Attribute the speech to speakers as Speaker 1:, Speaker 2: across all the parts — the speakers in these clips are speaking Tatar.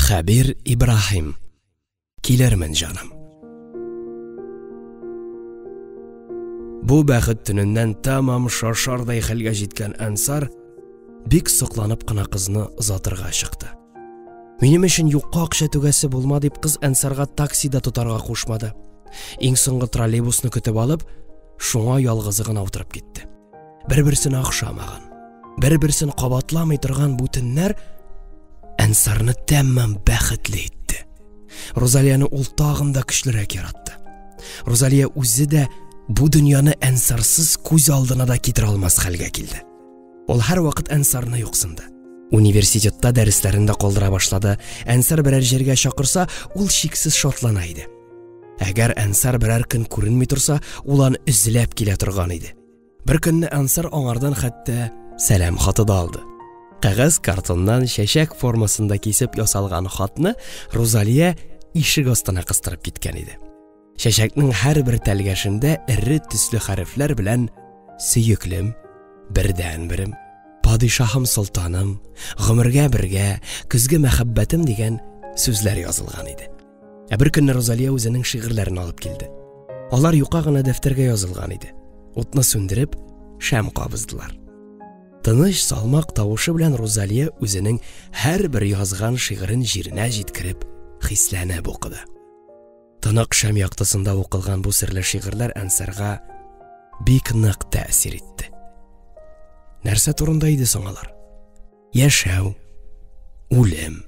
Speaker 1: Хәбир Ибраһим. Килермен, җаным. Бу бәхет төненнән тәмам шашардай хәлгә җиткән Әнсар бик сокланып кына кызны озатырга чыкты. Минем өчен юкка акча түгәсе булма дип кыз Әнсарга такси да тотарга кушмады. Иң соңгы троллейбусны көтеп алып, шуңа ялгызы гына утырып китте. Бер-берсенә охшамаган, бер-берсен кабатламый торган бу төннәр Әнсарны тәмам бәхетле итте. Розалияне ул тагын да көчлерәк яратты. Розалия үзе дә бу дөньяны Әнсарсыз күз алдына да китерә алмас хәлгә килде. Ул һәрвакыт Әнсарны юксынды. Университетта дәресләрен дә калдыра башлады. Әнсар берәр җиргә чакырса, ул шиксез шатлана иде. Әгәр Әнсар берәр көн күренми торса, ул аны эзләп килә торган иде. Бер көнне Әнсар аңардан хәтта сәлам хаты да алды. Кәгазь картоннан чәчәк формасында кисеп ясалган хатны Рузалия ишек астына кыстырып киткән иде. Чәчәкнең һәрбер тәлгәшендә эре төсле хәрефләр белән «Сөеклем», «Бердәнберем», «Падишаһым солтаным», «Гомергә бергә», «Көзге мәхәббәтем» дигән сүзләр язылган иде. Ә бер көнне Розалия үзенең шигырьләрен алып килде. Алар юка гына дәфтәргә язылган иде. Утны сүндереп, шәм кабыздылар. Тыныч, салмак тавышы белән Рузалия үзенең һәрбер язган шигырен җиренә җиткереп, хисләнеп укыды. Тонык шәм яктысында укылган бу серле шигырьләр Әнсарга бик нык тәэсир итте. Нәрсә турында иде соң алар? Яшәү, үлем,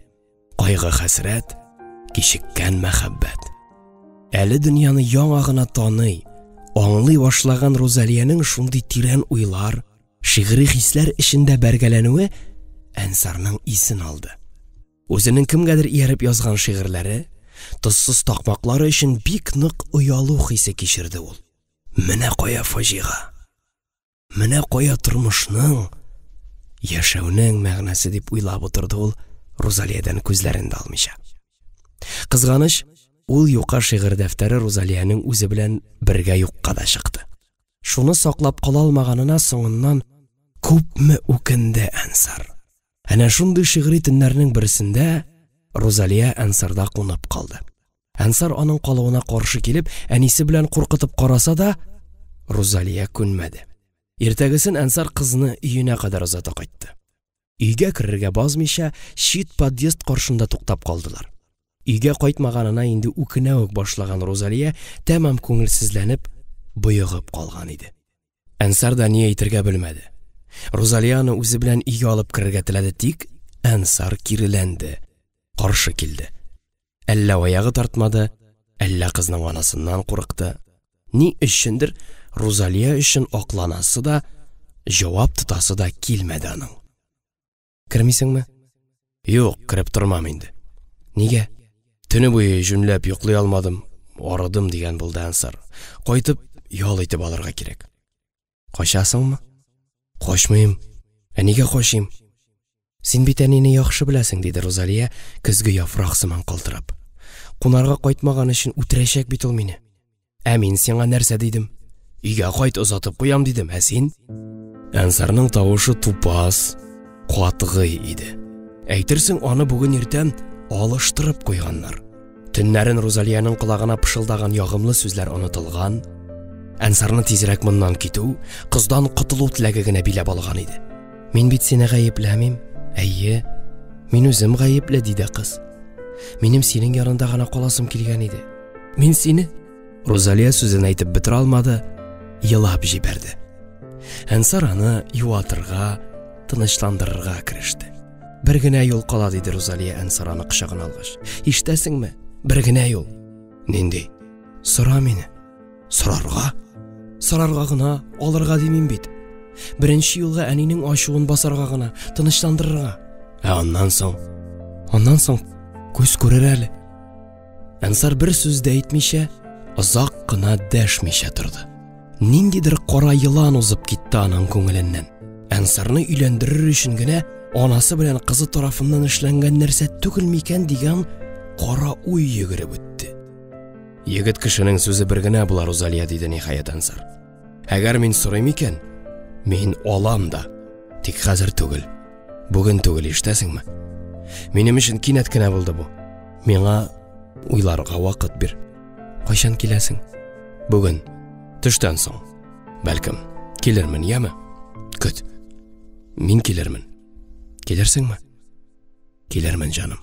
Speaker 1: кайгы-хәсрәт, кичеккән мәхәббәт. Әле дөньяны яңа гына таный, аңлый башлаган Рузалиянең шундый тирән уйлар, шигъри хисләр эчендә бәргәләнүе Әнсарның исен алды. Үзенең кемгәдер ияреп язган шигырьләре, тозсыз такмаклары өчен бик нык оялу хисе кичерде ул. Менә кая фаҗига! Менә кая тормышның, яшәүнең мәгънәсе дип уйлап утырды ул Рузалиядән күзләрен дә алмыйча. Кызганыч, ул юка шигырь дәфтәре Рузалиянең үзе белән бергә юкка да чыкты. Шуны саклап кала алмаганына соңыннан күпме үкенде Әнсар. Әнә шундый шигъри төннәрнең берсендә Рузалия Әнсарда кунып калды. Әнсар аның калуына каршы килеп, әнисе белән куркытып караса да, Рузалия күнмәде. Иртәгесен Әнсар кызны өенә кадәр озата кайтты. Өйгә керергә базмыйча, чит подъезд каршында туктап калдылар. Өйгә кайтмаганына инде үкенә үк башлаган Рузалия тәмам күңелсезләнеп, боегып калган иде. Әнсар да ни әйтергә белмәде. Рузалия аны үзе белән өйгә алып керергә теләде, тик Әнсар киреләнде, каршы килде. Әллә аягы тартмады, әллә кызның анасыннан курыкты. Ни өчендер Рузалия өчен акланасы да, җавап тотасы да килмәде аның. Кермисеңме? Юк, кереп тормам инде. Нигә? Төне буе җүнләп йоклый алмадым, арыдым дигән булды Ансар. Кайтып ял итеп алырга кирәк. Качасыңмы? Качмыйм. Ә нигә качыйм? Син бит әнине яхшы беләсең, диде Рузалия, көзге яфрак сыман калтырап. Кунарга кайтмаган өчен үтерәчәк бит ул мине. Ә мин сиңа нәрсә дидем? Өйгә кайт, озатып куям дидем, ә син? Әнсарның тавышы тупас, катгый иде. Әйтерсең, аны бүген иртән алыштырып куйганнар. Төннәрен Рузалиянең колагына пышылдаган ягымлы сүзләр онытылган. Әнсарны тизрәк моннан китү, кыздан котылу теләге генә биләп алган иде. Мин бит сине гаепләмим. Әйе, мин үзем гаепле, диде кыз. Минем синең янында гына каласым килгән иде. Мин сине Рузалия сүзен әйтеп бетерә алмады, елап җибәрде. Әнсар аны юатырга, тынычландырырга кереште. Бер генә юл кала, диде Рузалия Әнсар аны кочагына алгач. Ишетәсеңме? Бер генә юл. Нинди? Сора мине. Сорарга? Сорарга гына, алырга димим бит. Беренче юлга әнинең ачуын басарга гына, тынычландырырга. Ә аннан соң? Аннан соң күз күрер әле. Әнсар бер сүз дә әйтмичә, озак кына дәшмичә торды. Ниндидер кара елан узып китте аның күңеленнән. Әнсарны өйләндерер өчен генә анасы белән кызы тарафыннан эшләнгән нәрсә түгел микән дигән кара уй йөгереп үтте. Егет кешенең сүзе бер генә була, Рузалия, диде ниһаять Ансар. Әгәр мин сорыйм икән, мин алам да. Тик хәзер түгел. Бүген түгел, ишетәсеңме? Минем өчен кинәт кенә булды бу. Миңа уйларга вакыт бир. Кайчан киләсең? Бүген. Төштән соң. Бәлкем, килермен, яме? Көт. Мин килермен. Килерсеңме? Килермен, җаным.